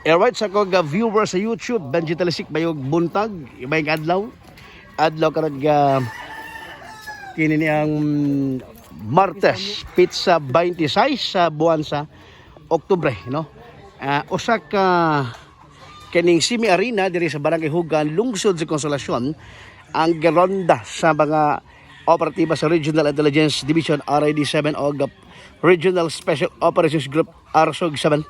Alright, sa akong viewer sa YouTube, Benji Talisik, mayog buntag, mayog adlaw. Adlaw karon ga kini niyang Martes, petsa 26 sa buwan sa Oktubre, no? Usa ka kining Simi Arena diri sa Barangay Hugan, lungsod sa Consolacion, ang geronda sa mga operatiba sa Regional Intelligence Division RID 7 o Regional Special Operations Group RSOG 7.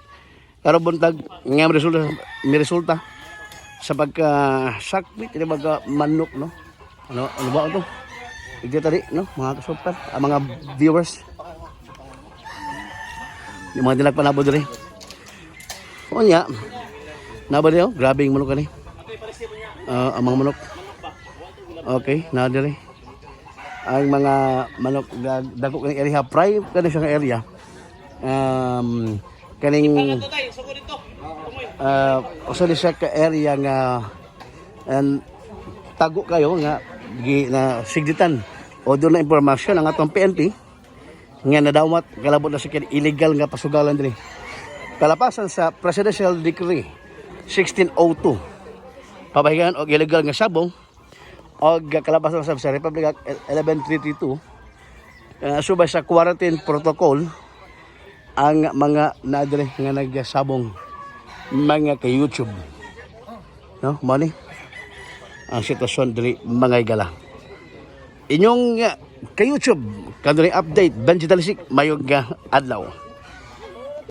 Karon buntag nga may resulta sa pagka sakpit ini mga manok, no? Ano ano ba ito? Ito tadi, no, mga kasupan, ang mga viewers. Yung mga dilag panabo diri. Unya. Naba niyo? Grabe yung manok ani. Ah, ang mga manok. Okay, na diri. Ang mga manok dako kaning area, prime kani siya nga area. Kaning usa ni siya ka area nga and tago kayo nga gi na sigditan o doon na impormasyon ang atong PNP nga nadawat kalabot na sa illegal nga pasugalan diri. Kalapasan sa Presidential Decree 1602 pabahigan og illegal nga sabong og kalapasan sa Republic Act 11332, subay sa quarantine protocol ang mga nadre nga nagsabong, mga kay YouTube, no? Mao ni ang sitwasyon diri, mga igala, inyong kay YouTube kanunay update. Benji Talisik, mayog adlaw.